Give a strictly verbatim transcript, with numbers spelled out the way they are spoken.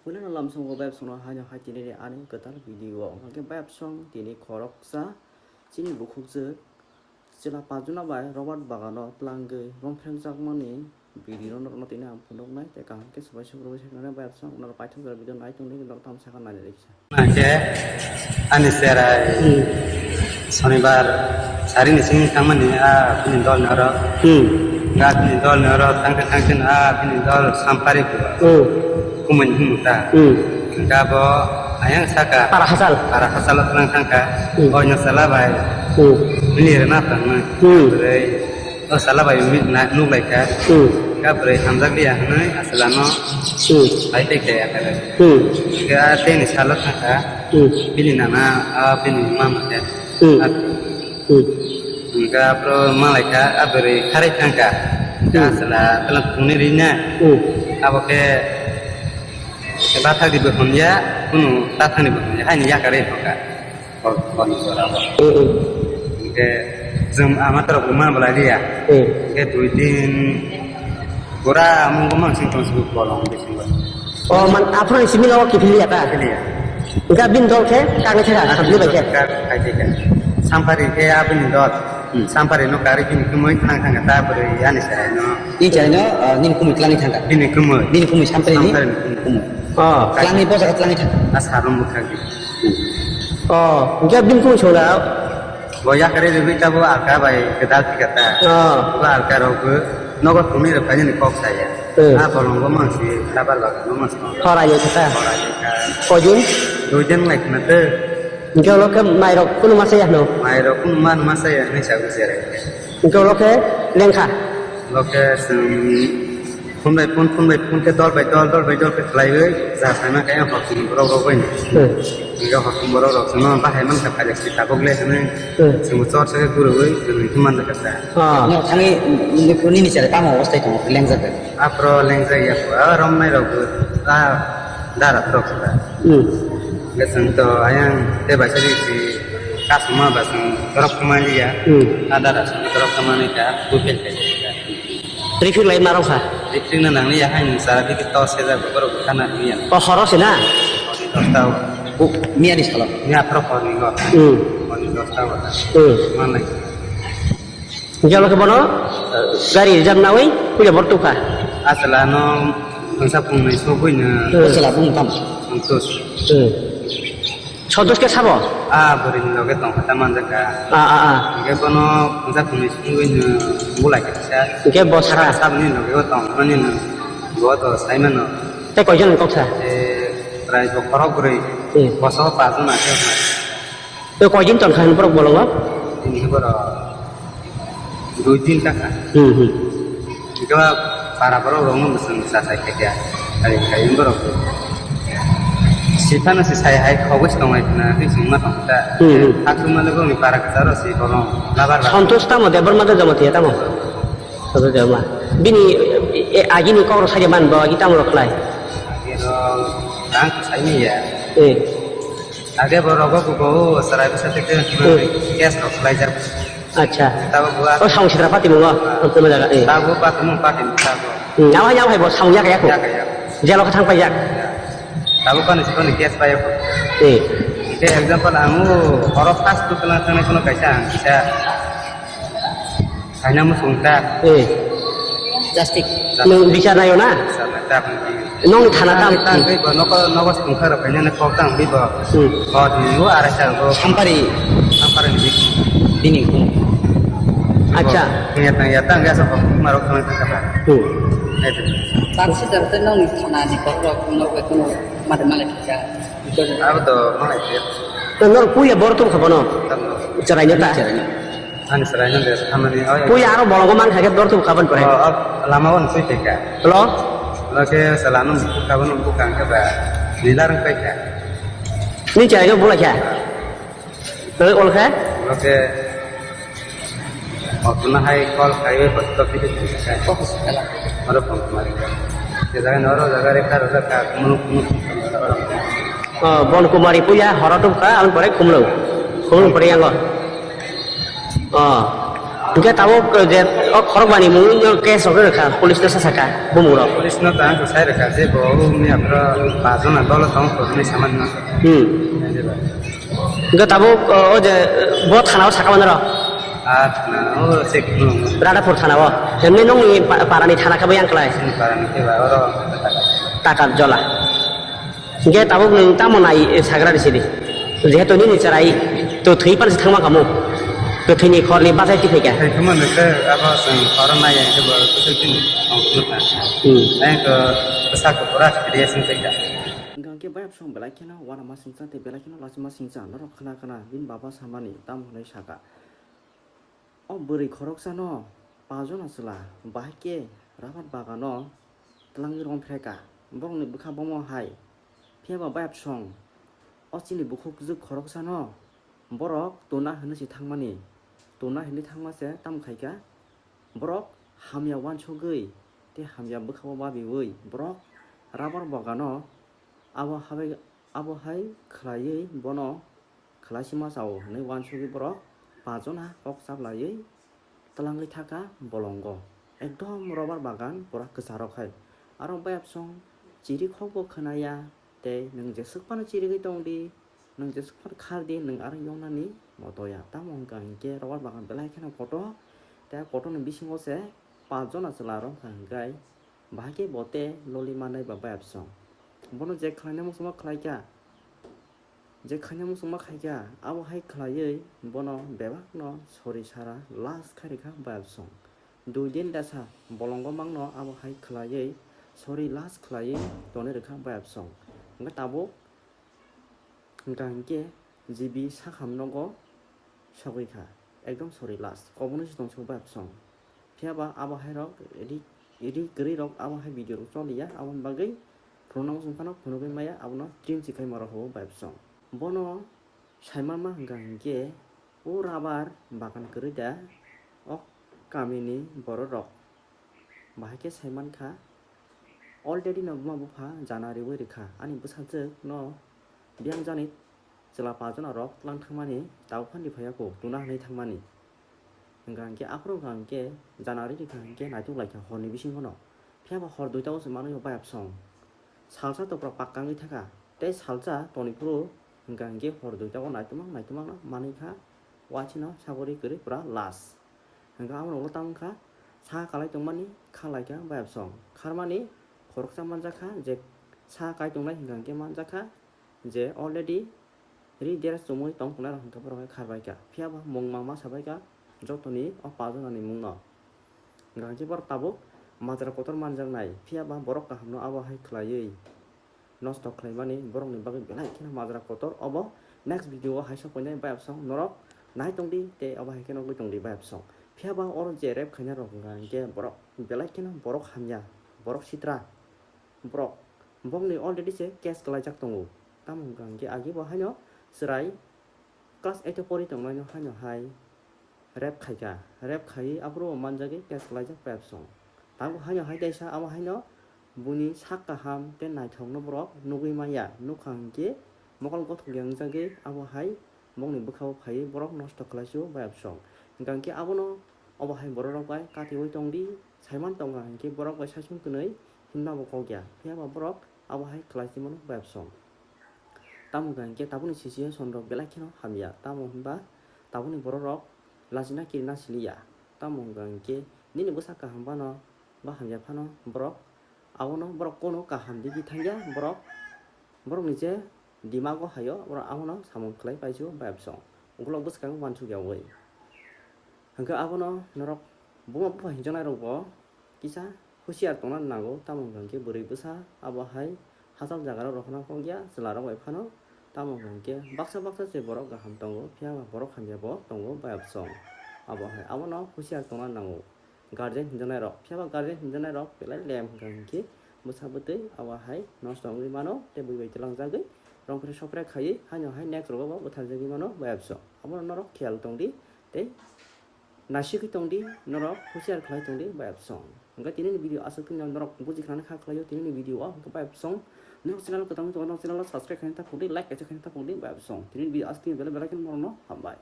Puilano lamsongo bayapsongno haino hai tini ani kwtal video o. Hwnkhe bayapsong tini khoroksa chini bukhukjwk chwla Pajuna bai Robert bagano twlangwi romphrekjakmani video no norokno tini ang phunuknai tei kaham khe swbai sukrubwi seknai bayapsong norok paithakjak video nai tongdi norok tamo sakha nailai riksa. Hwnkhe ani cherai Hmm. Sonibar sarini simi thangmani a bini dol ni oro. Hmm. Ga bini dol ni oro thangkhe thangkhe a bini dol Sampari buwa. Hmm. Kumuni hinmung ta. Hmm. Ga bo ayang saka. Para hachal. Para hachal o thang thangkha. Hmm. Oino sala bai. Hmm. Bini rwna tangmani. Hmm. Bwrwi. O sala bai mi-, na-, nuk lai kha. Hmm. Ga bwrwi hamjak liya hwnwi aswlano Hmm. bai tei kaya kha. Hmm. Ga tei ni salo thang kha. Hmm. Bini nana, a bini mama khe. Hmm. A Hmm. Hwnkhe aphuru malai kha, a bwrwi kharwi thang kha. Hwnkhe Hmm. aswla twlang thungni rina. Hmm. Abo khe bathakni bo hwn ya, kunu tathangni bo hwn ya, haini yakarwi thang kha. Hor, horni jora bo. Hmm, hmm. Hwnkhe chwng ama torok bo ma bwlai liya. Hmm. Hwnkhe dui din pura mungo mansing tong si bolong bisingo. O man, aphuru ni simi logo kiphil ya ta? Kiphil ya. Hwnkhe bini dol khe kangwi thangkha, sabni bai khe? Kha, khai thangkha. Sampari khe abini dol. Hmm. Sampari no karwi bini kumui thang thangkha ta bwrwi ani cherai no. Ni cherai no, ah, nini kumui twlangwi thangkha? Bini kumui. Bini kumui Sampari ni? Sampari ni kumui. Kumui. Oh, twlangwi bo jaga twlangwi thangkha? A sarum bwkhak di. Oh, hwnkhe bini kumui songda? Bo yakarwi rwgwi tabo alka bai kwdal thika ta. Oh. Bo alka rok bo nogo thumwi rwphainani kok saya. Hmm. A bolongo mansi labar bagan no mansi. Horai ni kha ta? Horai ni kha. Koi din? Dui din lai khna tei. Hwnkhe ulo khe mairok kunu ma saya hwno? Mairok kunu ma, ma saya hwnwi sa bujia rai. Hwnkhe ulo khe lengkha? Ulo khe chwng phun bai phun, phun bai phun khe dol bai dol, dol bai dol khe khlaiwi ja phaima khe hor chwng borok rok bai. Hmm. Hwnkhe hor chwng borok rok chwngno bahai mankha, phailak si tabuk le hwnwi Hmm. chwngbo chor se khe gurui chwng hwnwi man kha ta. Ah. No thangwi nini chwrai tamo obostai tongo, lengjak bai? Aphuru lengjak ya, a romnai rok bo, a dara rok sida. Hmm. Hwnkhe chwng to ayang tei bai sadi si kasuma ba chwng torok thumani ya. Hmm. A dara chwng torok thumani ka, bupel ka. Refilling lai ma rok kha? Refilling na nang ya, hai nung sara bigi to sejak borok khana ya. O horo se na? Hor ni dosta o. O, miya ni salo? Miya aphuru hor ni go. Hmm. Hor ni dosta o. Hmm. Manai. Hwnkhe abo khe bono, eh, gari reserve nawi puila bor tukha. Aswla no phungsa phungnwi sogwi no. Hmm. Aswla bung tam. Santosh. Hmm. Santosh khe sabo? Ah, bwrwi ni loge tong kha ta manjak kha. Ah, ah, ah. Hwnkhe bono phungsa phungnwi sogwi no bulai kha kisa. Hwnkhe bo saka? Saboni loge o tong mani no. Bo to sai mano. Tei koijon ni kok sa? Eh, prai bo khorok bwrwi. Hmm. Boso pajon na khe. Tei koijon tong kha borok bolongo? Tini borok. Dui tin taka. Hmm, hmm. Ito para borok rok no bwswng cha sai khe kya. Ari khai borok. Sifano se sai hai khogwi se tonglai khna, tei chwng ma tong ta. Hmm, hmm. Hakhe male borok ni para kwcharo se borok labar labar. Santosh tamo Debbarma da Jamatia tamo? Santosh Debbarma. Bini, e, e, agini kok rok sai man bo, agi tamo rok khlai? Agi rok tang sai ni ya. Eh. Age bo rogo bo bo chwrai bwsa tei tei Hmm. Case rok khlaijak. Acha. Tabuk bo O song sitra pati mungo. Ah. Tongma jaga, eh. Tabuk pati mung pati tabuk. Hmm, awai, awai bo song yak yak. Yak yak. Jelo kha thang pai yak. Ya. Tabuk kani sikoni case pai ko. Eh. Ke example ang o horo first tu tengah tengah kono kaisa ang kaisa. Kaina muchung ta. Eh. Justice. Justice. Nwng bichar naio na? Bichar nai ta, nwng di. Nwng thana tam. Tang tei bo noko, noko sungkha rok kaina ne kok tang di bo. Hmm. Bo di o arai sa bo. Sampari. Sampari ni. Bini. Acha. Tang ya, tang ya, tang ya, sa kok ma rok thang thang kha. Hmm. Ai de. Tang si jar te nwng thana ni kok rok nwng rok kono mate male kya. Abo to malai khe. Nwng rok puya bor tum kha bono. Tang no. Cherai no ta. Cherai no. Ani chwrai no de thamani, oi. Puya aro bolongo man kha khe dor thum kha boni pore. O, o, lama o nsui teka. Hello? Lo khe chwla no bukha bono bukha khe ba nila rang pai kha. Ni chwrai no bula kha? Tei ol khe? Lo khe o tuna hai call khai bai hospital tei tei kha. O hospital. Oro phone kumari kha. Je jaga no oro jaga re kha ro kha kumu kumu. O, Bon Kumari puya horo tum kha, ang pore khumlo. Khumlo pore yango. O. Hwnkhe tabuk je o khorokbani mungwi no case rok rwkha, police no sasaka bumung rok. Police no tang sai rwkha je bo wngya phro pajona dolo tong phro hinwi samani no. Hmm. Hwnkhe tabuk o je bo thana o saka mano rok. Ah, thana o se khulum. Radhapur thana o. Hemni nungni pa-, parani thana khe bo yang klai. Parani khe ba oro. Taka jola. Hingke tabuk nwng tamo nai, eh, sagra risidi. Jehetu nini chwrai to thwi pansi thangma kamo. To thwini khorni bachai tiphai kha. Thai thuma nokhe abo chwng khoro nai ya khe bo kusui tini tong phunukha. Hmm. Ayang to bwsak pura serious wng tongkha. Hingke bayap song belai kheno wana ma singcha tei belai kheno lachima singcha norok khna khna bini baba samani tamo hwnwi saka. O bwrwi khoroksano pajona chwla bahai khe rabar bagano twlangwi romphre kha. Borokni bwkha bomo hai. Phiya ba bayapsong o chini bukhuk kwchwk khoroksano borok tuna hwnwi se thangmani. Tuna hwnwi thangma se tamo khai kha? Borok hamya uansugwi tei hamya bwkhao babiui borok rabar bagano abo habai, abo hai khlaiwi bono khlaisima chao hwnwi uansugwi borok pajona kok chaplaiwi twlangwi thaka bolongo. Ekdom robar bagan pura kwcharok hai. Aro bayapsong chiri khokbo khwnaya tei nwng jeswk phano chirigwi tongdi, nwng jeswk phano khardi, nwng aro yoknani motoya. Tamo wngkha hinkhe robar bagan belai kheno kotor tei kotorni bisingo se pajona chwla romkha hinkhai bahai khe bo tei loli manai ba bayapsong. Bono je khlaina muchungma khlaikha. Je khaina muchungma khaikha, abo hai khlaiwi bono bebakno sori sara last khai rwkha bayapsong. Dui din dasa bolongo mangno abo hai khlaiwi sori last khlaiwi tonwi rwkha bayapsong. Hwnkhe tabuk hwnkha hinkhe G B sakham nogo sogwi kha, ekdom sori last, obono se tongthok bayapsong. Phiya ba abo hai rok ri, ri kwrwi rok abo hai video rok choliya, aboni bagwi phunukna muchung phano phunugwi maya, abono trim si khai ma rok habo bayapsong. Bono saimanma hwnkha hinkhe o rabar bagan kwrwi da o kamini borok rok bahai khe saimankha. Already no buma bupha jana riwi rwkha, ani bwsajwk no biyang jani chwla pajona rok twlang thangmani tabuk phandi phaiya kho tuna hwnwi thangmani. Hwnkha hinkhe aphuru hwnkha hinkhe jana ri rwkha hinkhe naituk laikha horni bisingo no. Phiya ba hor duita o se manwi o bayapsong. Salsa to pura pakka wngwi thaka tei salsa toni phuru hwnkha hinkhe hor duita o naitwmang naitwmang no manwi kha. Wachi no sagori kwrwi pura last. Hwnkha amo ulo tamo wngkha sa kalai tongmani kha laikha bayapsong. Kharmani khoroksa manjakha je sa kai tongnai hwnkha hinkhe manjakha je already ri dera chumui tong tongnai rok hwnkha borok hai kharbaikha. Phiya ba mung mangma sabaikha jotoni o pajonani mungno. Hwnkha hinkhe borok tabuk majra kotor manjaknai, phiya ba borok kahamno abo hai khlaiwi nosto khlaimani borokni bagwi belai kheno majra kotor. Obo next video o hai sok painai bayapsong norok nai tongdi tei obo hai khe nogwi tongdi bayapsong. Phiya ba oro je rape khainai rok hwnkha hinkhe borok belai kheno borok hamya, borok sitra, borok bokni already se case kwlaijak tongo. Tamo hwnkha hinkhe agi bo haino chwrai class eight o pori tongnaino haino hai rape khaikha, rape khaiwi aphuru bo manjagwi case kwlaijak bayapsong. Tabuk haino hai kaisa abo haino buini sak kaham tei naithokno borok nugwi manya, nukha hinkhe mokol gothokya wngjagwi abo hai bokni bwkhao phaiwi borok nosto khlaisio bayapsong. Hwnkha hinkhe abono obo hai bororok bai katiui tongdi, saiman tongkha hinkhe borok bai saichung kwnwi himnabo kokya, phiya ba borok abo hai khlai tongmano bayapsong. Tamo hwnkha hinkhe tabukni situation rok belai kheno hamya, tamo hwnba tabukni borok rok lachina kirina siliya. Tamo hwnkha hinkhe nini bwsa kaham phano ba hamya phano borok abono borok kono kaham digwi thangya, borok borokni je dimago hayo borok abono samung khlai paisio bayapsong, ukulok bwskango uansukya wi. Hwnkhe abono norok buma bupha hinjaknai rokbo kisa husiar tongna nango, tamo hwnkha hinkhe bwrwi bwsa abo hai hachal jagarok rohorna kokya chwlarok bai phano, tamo hwnkha hinkhe baksa baksa se borok kaham tongo, phiya ba borok hamya bo tongo bayapsong. Abo hai abono husiar tongna nango guardian hinjaknai rok, phiya ba guardian hinjaknai rok belai lem hwnkha hinkhe bwsa bwtwi abo hai nosto wngwi mano tei bui bai twlangjagwi rongphre sopre khaiwi haino hai next rogo bo bwtharjagwi mano bayapsong. Abono norok khiyal tongdi tei Naisingwi tongdi, norok husiar khlai tongdi, bayapsong. Hwnkhe tinini video aswk tongmani norok buji khnani kha khlaio, tinini video o hwnkhe bayapsong. Norok channel kwtal wngwi tongo, norok channel o subscribe khaina ta phukdi, like kaisa khaina ta phukdi, bayapsong. Tinini video aswk tongmani belai belai kheno norokno hambai.